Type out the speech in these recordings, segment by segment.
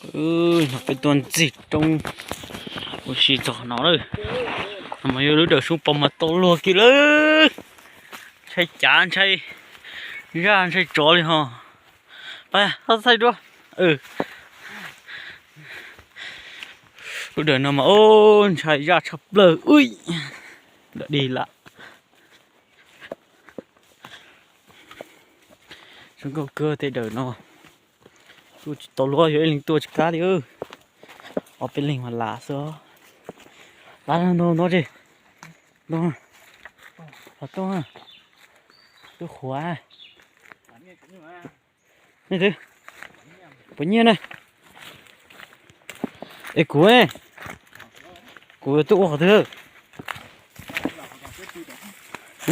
Hnub no peb tuaj ntxig roob ua si txog no lawm. No mas yog lub dawm sub pos mas tau luag kiag lawm. Ntshai cav ntshai zaj ntshai tsov li ho. Pab txhais dua. Lub dawm no mas ntshai zaj tshaj plaws ub. Dawm dig lam. Zoo nkauj kawg tej dawm no. Tuaj tsis tau luag, yog ib leeg tuaj tsis kab li. Ob peb leeg mas lam xwb. Lam ntau ntau tsis ntau. Los tuaj, tuaj qhuav. Nej twb puas nyiaj na? Es kuv, kuv tuaj ua qhov twg?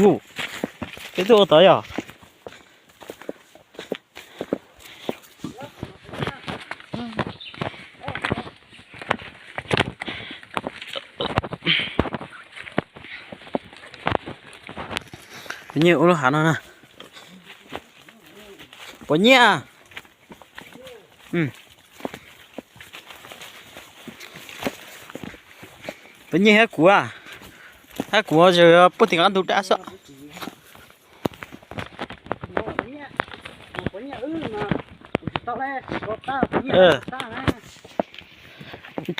Ub, peb tuaj ua tod yom. Puas nyiaj ua lub hav no na? Puas nyiaj? Puas nyiaj thiab kuv, thiab kuv puag tim qab ntug dab xwb.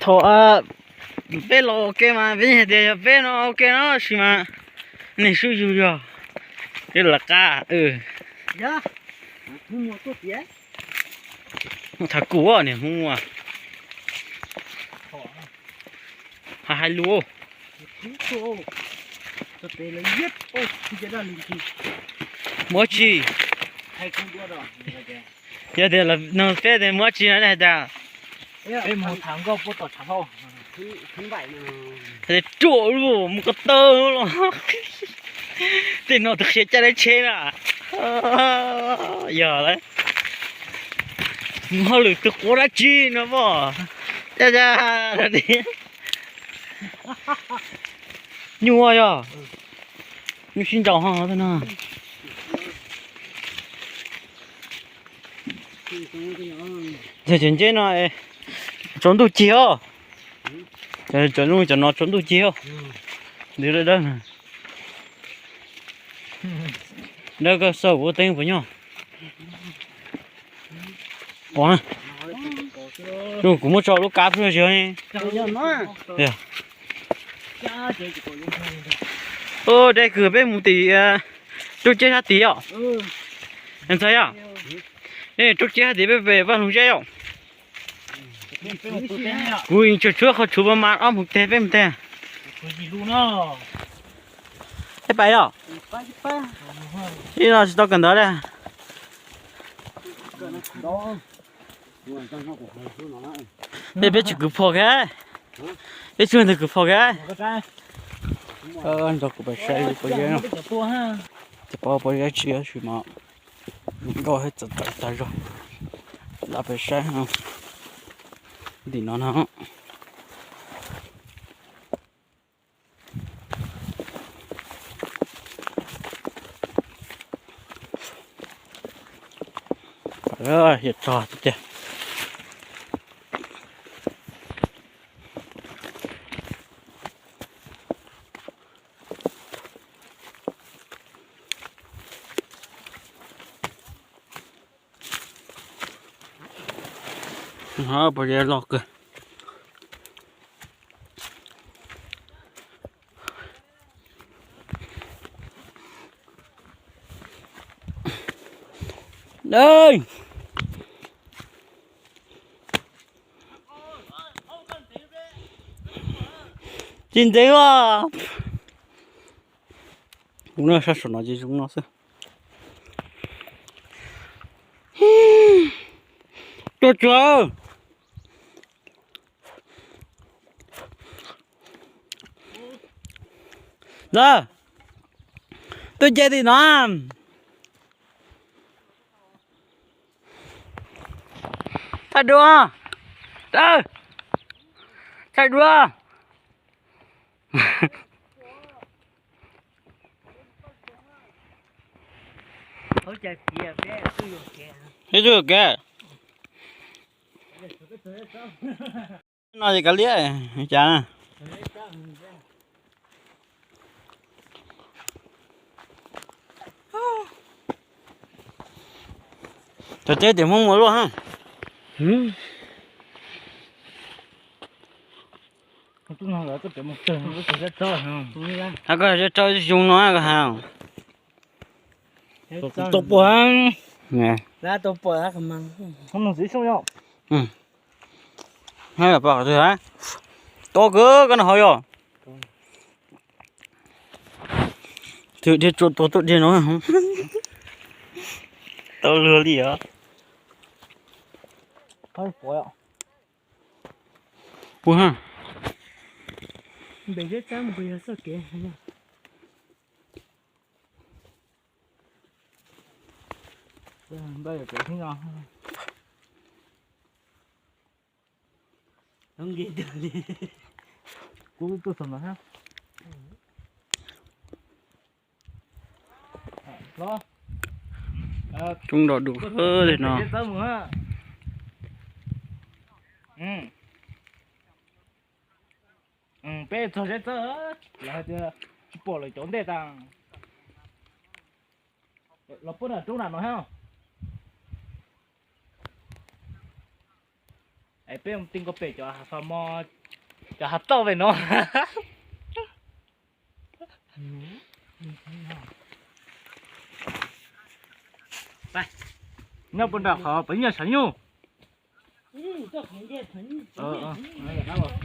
Thaum peb los ua ke mas peb hais tias yog peb no ua ke no sis mas nej sub yug yog peb lawv qab. Tham kuv niam hmoob muaj, hais lus. Muab tsi? Yog tias no peb tias muab tsi no hais tias ruam lub mus ko taw los. Tej no tus qhia caj dab tsheb na. Yog lawm, mus hauj lwm twg quav dab tsi no pom. Caj caj, nyuj yog, nyuj sib nraus ho no. Cov nceb no tsaus ntuj cig os. Cov no tsaus ntuj cig os. Ntws dawb dawb. Dawb koj xauj kuv teeb puas nyob. Pom na. Kuv muab tso lub kab xwb tsis. Deb kws peb mus tim roob ceb sab tid yom. Ntxhais yom, roob ceb sab tid peb pe Vaj Loog Zeb yom. Kuv tsuas tshuav qhov tshuv mas mas ob mus teg peb mus teg. Peb pais yom. Ib no tsis tau kawm ntawv li. Peb, peb tsis kwv phom kiag. Peb tsis ntawd kwv phom kiag. Nrog kuv pais saib pov zeb no. Ces pov pov zeb tsis tab sis mas nkauj thiab txawv txawv tag zog. Lam pais saib tim no no. Yog tso tiag tiag. Pov zeb loj kawg. Tsis ntxeev os. Kuv no sab saum no ces zoo no xwb. Tuaj tsuag. Lawm, tuaj nce tim no. Thaij dua. Thaij dua. Peb twb yuav kev. No ces kav liam cas na. Cov teb tias Hmoob ua luaj ha. Has koj zeb tsaub zoo no koj has. Tau puas. Tau kawg koj no hov yog. Twb dhia tsuas tua tuaj dhia no. Tau luag li os. Puas ha. Npem zeb tsaub npus yog txoj kev. Kuv tuaj txog ntawd hab. Coob nrog dua li no. Peb txog zeb txawb lawm hais tias tsis pom lawm cov ntej tas. Los puab nram roob nram no hab. Es peb mus ti nkaus pem cov hav fas mos, cov hav tauj pem no. Nyob puag nram qhov pem nyaj sav nyuj.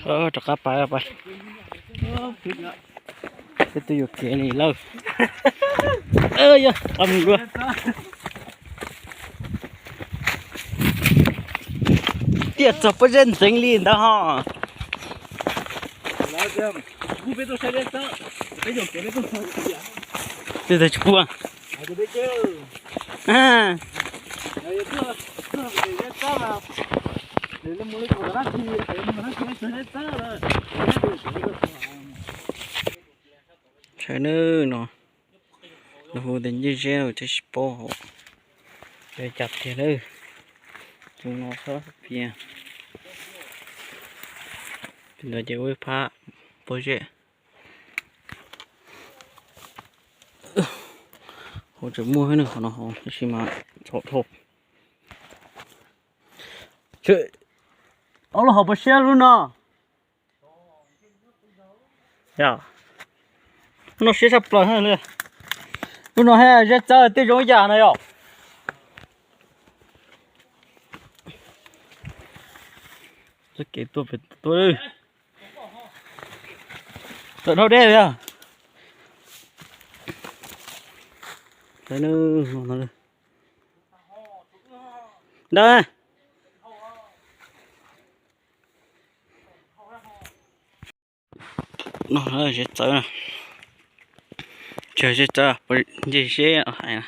Rov qab pais pais. Peb twb yuam kev li lawm. Yog qab mus dua. Tiaj txog pob zeb ntxeev li ntawd ho. Tej tag tsis puag. Ntshai nawb no, lawv hu tias ncej zeb no thiaj tsis paub hauv. Cas tiag nawb, tus no xwb piam. Tus ntawd ces ua ib phab pob zeb. Hauv tseem muaj ib nws qhov no hauv tab sis mas txhaum dhau. Ob lub hauv puas siab lub no? Lub no siab tshaj plaws li. Lub no hab zeb txawb tej zoo ib yam no yom. Txoj kev tuaj pem tuaj. Tawm dhau deb li. Ntawd. No zeb txawb, tsis yog zeb txawb, ncej zeb hais.